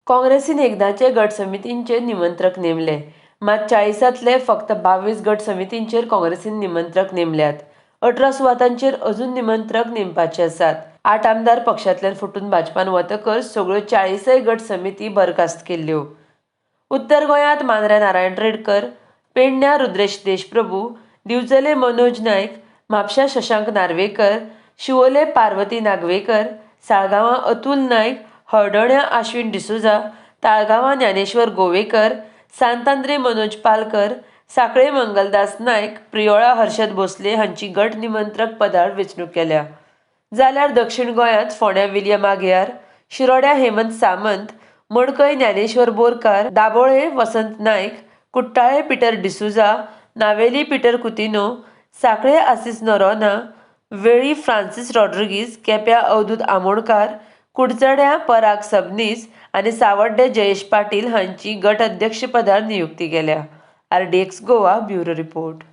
काँग्रेसीन एकदांचे गट समितींचेर निमंत्रक नेमले. मात 40तांतले फक्त 22 गट समितींचेर काँग्रेसीन निमंत्रक नेमल्यात. 18 सुवातांचेर अजून निमंत्रक नेमपाचे आसात. आठ आमदार पक्षांतल्यान फुटून भाजपान वतकच सगळ्यो 40य गट समिती बरखास्त केल्ल्यो. उत्तर गोंयांत मांद्र्यां नारायण रेडकर, पेडण्यां रुद्रेश देशप्रभू, दिवचले मनोज नायक, म्हापश्यां शशांक नार्वेकर, शिवोले पार्वती नागवेकर, साळगांवां अतुल नायक, हळदोण्यां आश्विन डिसोझा, ताळगांवां ज्ञानेश्वर गोवेकर, सांतआंद्रे मनोज पालकर, सांखळे मंगलदास नायक, प्रियोळा हर्षद भोसले हांची गट निमंत्रक पदार वेंचणूक केल्या. जाल्यार दक्षीण गोंयांत फोंड्यां विलियम आगियार, शिरोड्यां हेमंत सामंत, मडकय ज्ञानेश्वर बोरकार, दाबोळे वसंत नायक, कुट्टाळे पिटर डिसोझा, नावेली पिटर कुतिन्हो, सांखळे आसीस नोरोन्हा, वेळ्ळी फ्रांसीस रॉड्रिगीज, केप्यां अवधूत आमोणकार, कुडचड्यार पराग सबनीस आनी सावड्डें जयेश पाटील हांची गट अध्यक्षपदार नियुक्ती केल्या. RDX Goa, bureau report.